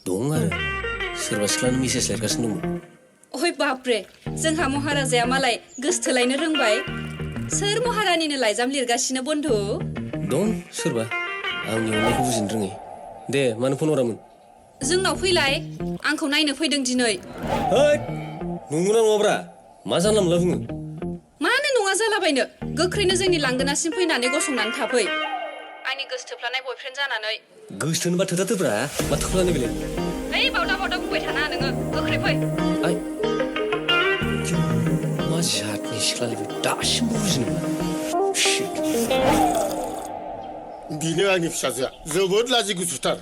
दं आरो सोरबा सिख्लानो मेसेज लिरगासिनो दंमोन ओइ बापरे जोंहा महाराजाया मालाय गोसथोलायनो रोंबाय सोर महारानिनो लाइजाम लिरगासिनो बन्धु दं सोरबा आंनि अननायखौ बुजिनो रोङै दे मानो फन हरामोन जोंनाव फैलाय आंखौ नायनो फैदों दिनै हैद नंगौना नङाब्रा मा जानला मोनला बुङो मानो नङा जालाबायनो गोख्रैनो जोंनि लांगोनासिम फैनानै गसंनानै थाफै आंनि गोसथोफ्लानाय बयफ्रेन्ड जानानै गोसथोनोबा थोथाथोब्रा मा थोख्लानो बेलाय ओइ बावदा बुंबाय थाना नोङो गोख्रै फै आइ मा जातनि सिख्लालै बे दासिमबो बुजिनो मोना बिनो आंनि फिसाजोआ जोबोद लाजि गुसुथार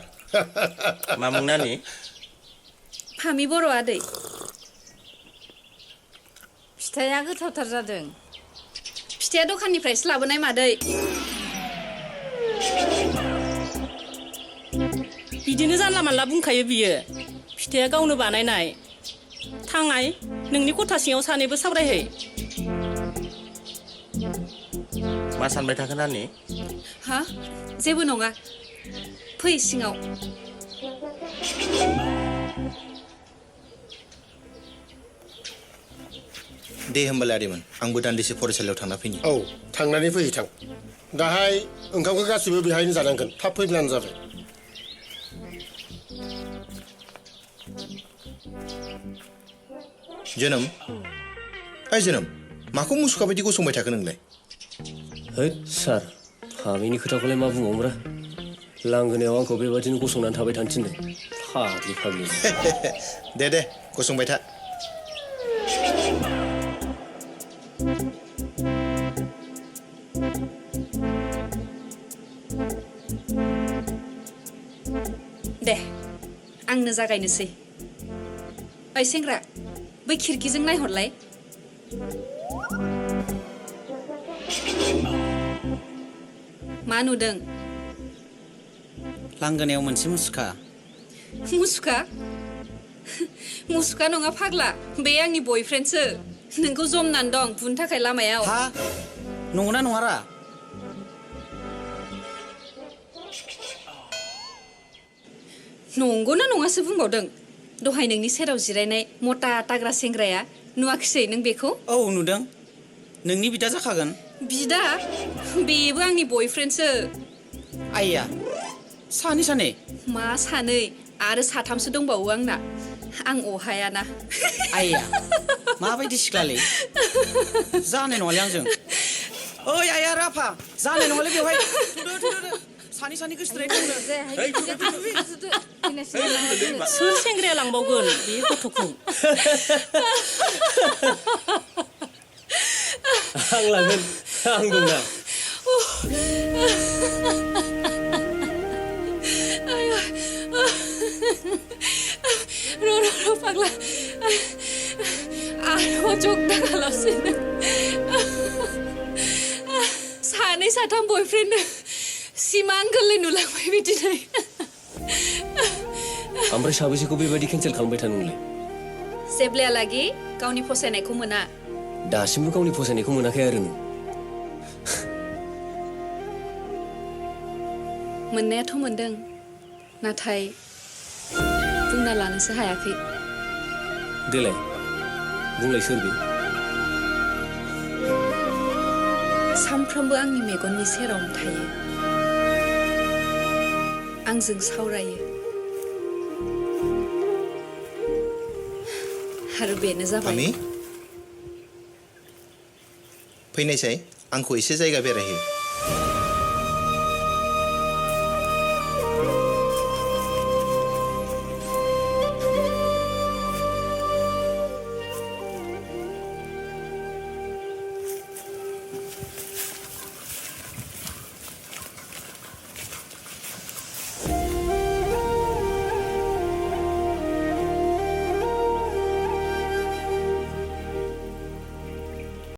मा मुं नानि फामि बर' आदै फिथाइया गोथावथार जादों फिथाइया दखाननिफ्रायसो लाबोनाय मादै बिदिनो जानला मानला बुंखायो बियो फिथाइया गावनो बानायनाय थांनाय नोंनि खथा सिङाव सानैबो सावरायहै मा सानबाय थाखो नानि हा जेबो नङा फै सिङाव दे होमबालाय आदैमोन आंबो दान्दिसे फरायसालियाव थांना फैनि औ थांनानै फैथां दाहाय ओंखामखौ गासिबो बेहायनो जानांगोन थाब फैब्लानो जाबाय जोनोम ओइ जोनोम माखौ मुसुखा बायदि गसंबाय थाखो नोंलाय हैद सार फामिनि खोथाखौलाय मा बुंबावोब्रा लांगोनायाव आंखौ बेबादिनो गसंनानै थाबाय थानो थिनदों फाग्लि फाग्लि दे गसंबाय था दे आंनो जागायनोसै ओइ सेंग्रा बै खिरखिजों नायहरलाय मा नुदों लांगोनायाव मोनसे मुसुखा मुसुखा नङा फाग्ला बे आंनि बयफ्रेन्डसो नोंखौ जमनानै दं बुनो थाखाय लामायाव हा नंगौना नङारा नंगौना नङासो बुंबावदों दहाय नोंनि सेराव जिरायनाय मटा ताग्रा सेंग्राया नुवाखिसै नों बेखौ औ नुदों नोंनि बिदा जाखागोन बिदा बेबो आंनि बयफ्रेन्डसो आइया सानै मा सानै आरो साथामसो दंबावो आंना आं अहायाना आइया माबायदि सिख्लालै जानाय नङालै आंजों ओइ आइया राफा जानाय नङालै बेवहाय थुदो सानै गोसोथोलायदोंनो सोर सेंग्राया लांबावगोन बे गथ'खौ आं लागोन आं दंना र' फाग्ला आरो जग दागालासिनो सानै साथाम बयफ्रेन्ड सिमां गोरलै नुलांबाय बिदिनो ओमफ्राय साबेसेखौ बेबायदि केन्सेल खालामबाय था नोंलाय जेब्लायालागि गावनि फसायनायखौ मोना दासिमबो गावनि फसायनायखौ मोनाखै आरो नों मोननायाथ' मोनदों नाथाय बुंना लानोसो हायाखै देलाय बुंलाय सोर बे सानफ्रोमबो आंनि मेगननि सेरावनो थायो आंजों सावरायो आरो बेनो जाबाय फैनायसाय आंखौ एसे जायगा बेरायहो